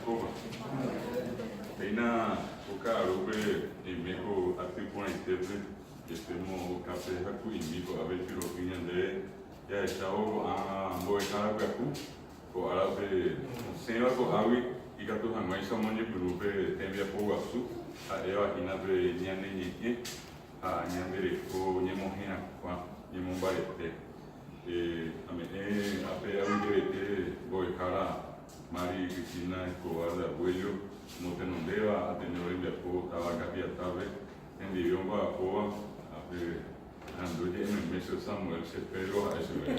Ñangarekóva. Péina ko ka'arúpe ñaime ko aty porãitépe, jepémo okápe haku'imi ko'ápe ipiro'y ñande jahechávo ko'ã mbo'ehára pyahu, ko árape osẽva ko'águi ikatu hag̃uáicha omoñepyrũ pe tembiapo guasu ha'éva hína pe ñane ñe'ẽ ha ñande reko ñemoherakuã ñemombarete. Ame'ẽ ápe aguyjevete mbo'ehára Mari Cristina Escobar de Arguello, omotenondéva Ateneo rembiapo táva Capiatápe, hendive omba'apóva, ápe arandu oje'ememe che Samuel, che Pedro ha'e chupe.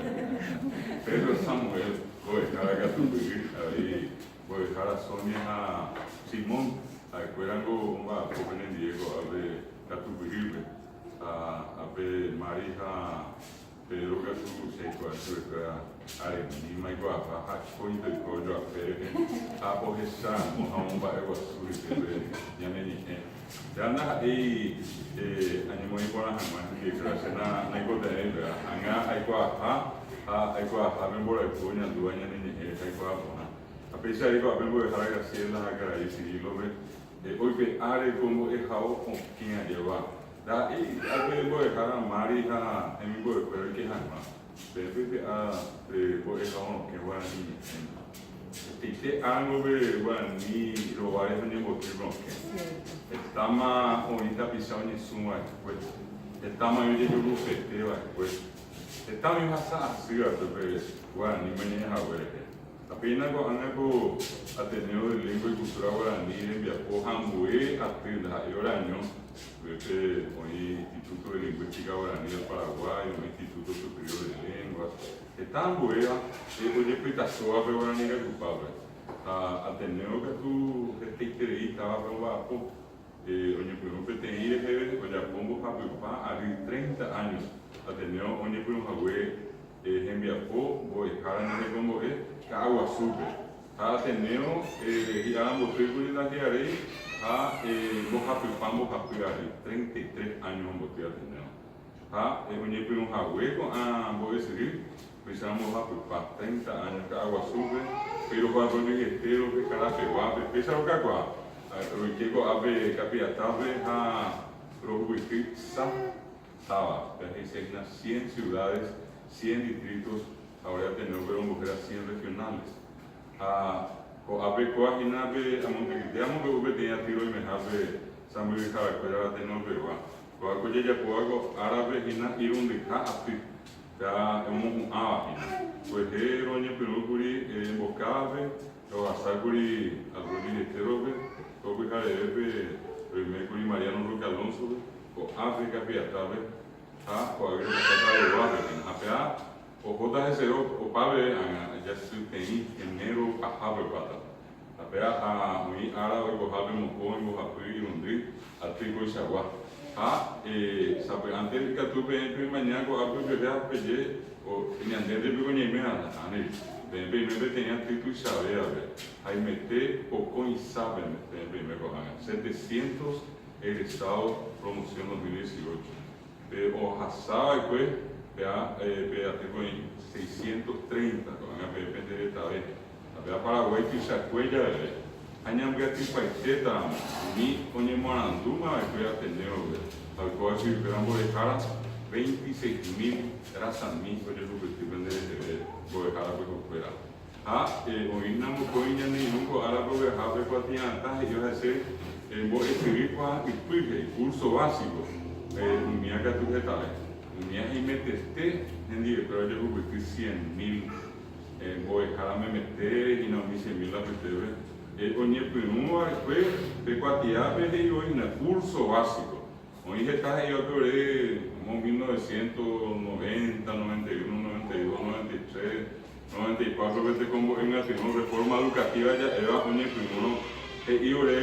Pedro Samuel mbo'ehára katupyry, avei mbo'ehára Sonia ha Simón, ha'ekuérango omba'apo penendive ko'ápe katupyrýpe. Ha ápe Mari ha Pedro katu che aikuaa chupekuéra aremíma ikuaaha ha akóinte oiko ojoape rehe ha ohecha ramo ha omomba'eguasu hese pe ñane ñe'ẽ. Péva ndaha'éi añemoĩ porã hag̃ua hendivekuéra, che naikotevẽi péva. Ág̃a aikuaaha ha aikuaaha pe mborayhu oñandúva ñane ñe'ẽ rehe aikuaa porã. Ha péicha avei ko'ápe mbo'ehára Graciela ha karai Cirilo-pe oipe'áre ko mbo'ehao okẽ ajéva. Ndaha'éi ápe mbo'ehára Mari ha hemimbo'ekuéra oike hag̃ua, peẽ peipe'a pe mbo'ehao rokẽ guarani ñe'ẽme. Hetaite ángo pe guarani rováre oñemboty rokẽ. Hetáma oĩ tapicha oñesũ va'ekue, hetáma oĩ ojejurupete va'ekue, heta oĩ ohasa asy va'ekue pe guarani oñe'ẽ hague rehe. Ha péina ko'ág̃a ko Ateneo de Lengua y Cultura Guarani rembiapo ha ambue aty ndaha'éi oraño, upépe oĩ Instituto de Lingüística Guarani del Paraguay, oĩ Instituto Superior de Lenguas, heta ambuéva ojepytasóva pe guarani rayhupápe. Ha Ateneo katu hetaiterei távape omba'apo, oñepyrũ peteĩ reheve ojapo mbohapypa ary, treinta años, Ateneo oñepyrũhague Hembiapo mbo'ehára ñanekombo'e Ka'aguasúpe ha Ateneo hi'arambotýkuri ndahi'aréi ha mbohapypa mbohapy ary, 33 años omboty Ateneo. Ha oñepyrũhague ko'ã mbo'esyry upéicha mbohapypa, 30 años Ka'aguasúpe, péro Arroyo-Esterope, Karapeguápe, péicha rokakuaa. Roike ko'ápe Kapiatápe ha rohupyty sa. Táva, pe he'ise hína cien ciudades, cien distritos, ha ore Ateneo-pe rombohéra cien regionales. Ha ko'ápe kóa hína pe amontekyte amombe'u peteĩ aty roimehápe sãmbyhyharakuéra Ateneo-pegua. Kóa ko jajapóva ko árape hína irundyha aty, péa omohu'ãva hína. Kuehe roñepyrũkuri Embokávape, rohasákuri Arroyo Esterope, ko pyharevépe roimékuri Mariano Roque Alonso-pe. Ko África piatápe ha ko agui rohecháta Euroápe hína. Ha péa ohóta heseve opave ág̃a jasyteĩ enero pahápe opáta. Ha péa oĩ ára oikohápe mokõi, mbohapy, irundy aty koichagua. Ha sapy'ánte ikatu peẽ pemaña ko'ápe ojuehe ha peje ñandénte piko ñaime ha nahániri. Peẽ peime peteĩ aty tuichavévape, haimete pokõi sápe peẽ peime ko'ág̃a, setecientos Egresado promoción 2018 pe ohasa va'ekue pea pe aty oĩ 630 ko'ág̃a pe pende retave ha pea Paraguái tuichakue javeve ha ñambyatypaitéta ramo umi oñemoarandúma va'ekue Ateneo-pe ha oikóva chuguikuéra mbo'ehára 26.000 rasami ojehupyty pende reheve mbo'ehára pyahukuéra. Ha oĩna mokõi ñane irũ ko árape ogueraha pe kuatia'atã he'íva hese mbo'esyry kuaa ypy he'i, curso básico, umía katu hetave. Umía heimetete hendivekuéra ojehupyty cien mil mbo'ehára memete hína umi cien mil apytépe. Oñepyrũ va'ekue pe kuatiápe he'i voi hína curso básico. Oĩ heta he'íva pe ore amo 1990, 91, 92, 93, 94 pe tekombo'e myatyrõ reforma educativa ja'éva oñepyrũrõ he'i ore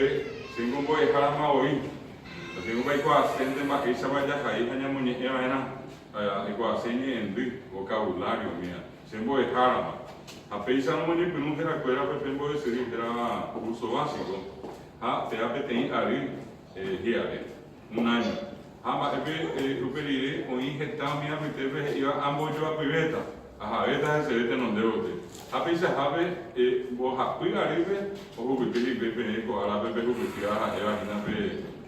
chéngo mbo'ehárama voi, ha chéngo aikuaasénte mba'éichapa jahai ha ñamoñe'ẽ va'erã, aikuaase ñe'ẽndy, vocabulario, umíva, che mbo'ehárama. Ha péicharõ oñepyrũ herakuérape pe mbo'esyry hérava curso básico ha péva peteĩ ary Hi'are, un año. Ha mba'épe upe rire oĩ heta umi apytépe he'íva ambojoapyvéta. Ahavéta heseve tenonde gotyo. Ha peichahápe, mbohapy arýpe ohupyty hikuái peẽ ko árape pehupytýva ha'éva hína pe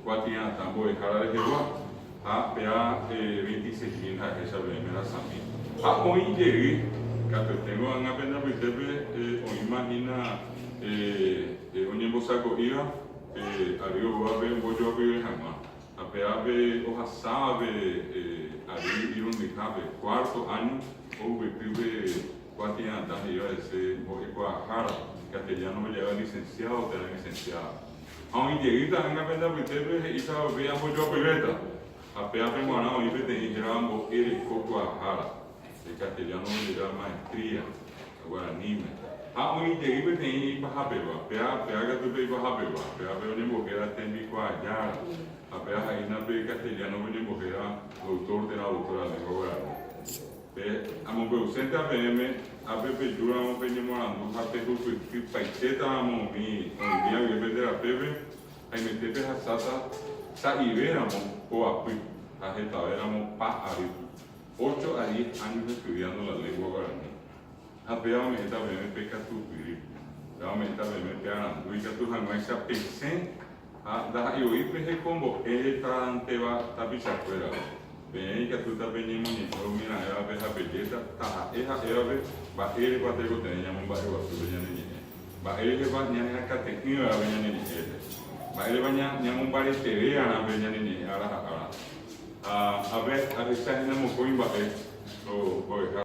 kuatia'atã mbo'ehára rehegua, ha péa veintiséis mil ha'éicha peẽme rasami. Ha oĩ jey, katueténgo ág̃a pende apytépe oĩma hína oñembosako'íva pe ary oúvape ombojoapyve hag̃ua. Ha péva pe ohasáva pe ary irundyhápe, cuarto áño, ohupyty pe kuatia'atã he'íva hese mbo'ekuaahára, castellano oja'éva licenciado térã licenciada. Ha oĩ jeýta ág̃a pende apytépe he'ítava upéi ambojoapyvéta. Ha pévape g̃uarã oĩ peteĩ hérava mbo'erekokuaahára, pe castellano oje'éva maestría, guaraníme. Ha oĩ jey peteĩ ipahapegua, péa, péa katu pe ipahapegua, péape oñembohéra tembikuaajára, ha péa ha'éna pe castellano-pe oñembohéra doctor térã doctora lengua guarani. Pe amombe'usénte peẽme, ápe pejúramo peñemoarandu ha pehupytypaitétaramo umi oĩmíva guive pende rapépe, haimete pehasáta sa'ivéramo poapy ha hetavéramo pa ary. Ocho a diez años estudiando la lengua guarani. Ha péva ome'ẽta peẽme pe katupyry. Péva ome'ẽta peẽme pe arandu ikatu hag̃uáicha pesẽ ha ndaha'éi voi pe hekombo'étanteva tapichakuérape. Peẽ ikatúta peñemoñe'ẽ umi raẽvape ha pejéta taha'e ha'évape mba'érepa tekotevẽ ñamomba'eguasu pe ñane ñe'ẽ. Mba'érehepa ñaneakate'ỹva'erã pe ñane ñe'ẽre. Mba'érepa ñamombareteve'arã pe ñane ñe'ẽ ára ha ára. Ha ápe ahecha hína mokõi mba'e ko mbo'eha.